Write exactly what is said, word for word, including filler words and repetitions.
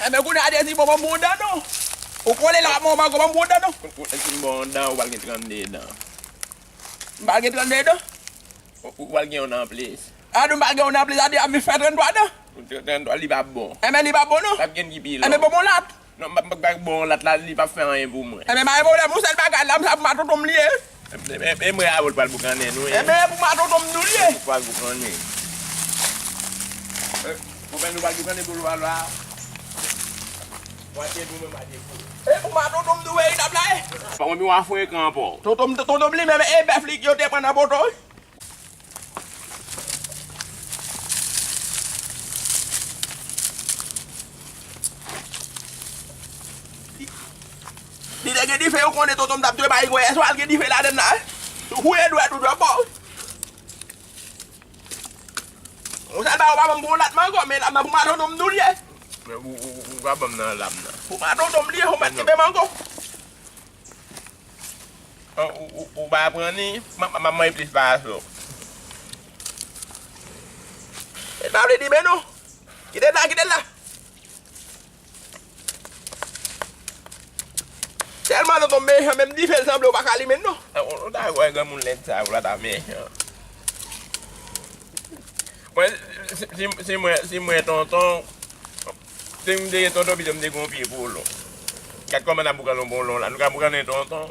Enben, kounye a, Dezi, bon, ban m yon dan, non. Ou kole la, bon, ban m yon dan, non. Ou, ou, si m ba w yon dan, ou pral gen trannde dan. M pral gen trannde dan? Ou, ou pral gen yon anplis. A, nou pral gen yon anplis, a di, a, mi fè tranntwa dan. Tranntwa, li p ap bon. Enben, li p ap bon, non. L ap gen ki pi long. Enben, bon, bon, lat. Non, m ap, m ap ba w lat la, li p ap fè anyen pou mwen. Enben, pa gen pwoblèm, yon sèl bagay la, m sa pou matonton m li ye. E, e, e mwen avè w pral boukannen nou, wi. Enben, e pou matonton m nou li ye. Ou pral boukannen. E, konpè nou pral boukannen pou lwa lwa. Mwatye pou mwen, mwatye pou ou. E pou matonton m nou, wi, n ap la, e. Bon, mwen, w a frekan, pa w. Tonton m, tonton m li menm, e bèf li yo te pran nan poto, wi. Li te gen dife, yo konnen tonton m t ap dwe bay gwè, èske w al gen dife ladann la, wi? Ou kouye dwèt ou dwèt bò, wi. Yon sèl bagay, ou pa ban m bon lat mango, men lat nan pou matonton m nou li ye. Men ou, ou, ou, ou pa ban m nan lam nan. Pou matonton m li ye, yon mèt kenbe mango. An, ou, ou, ou pa pran ni, m, m, m ap manje plis pase w. E pa vle di men non. Kite l la, kite l la. Tèlman tonton m mechan, menm dife l sanble ou pa ka limen l non. An, ou, ou ta wè granmoun lèd sa, ou la ta mechan. Mwen, si, si, si mwen, si mwen tonton, si m te gen tonton, pito m te gen yon pye polon. Gad kòman n ap boukannen yon polon la. Nou ka boukannen tonton.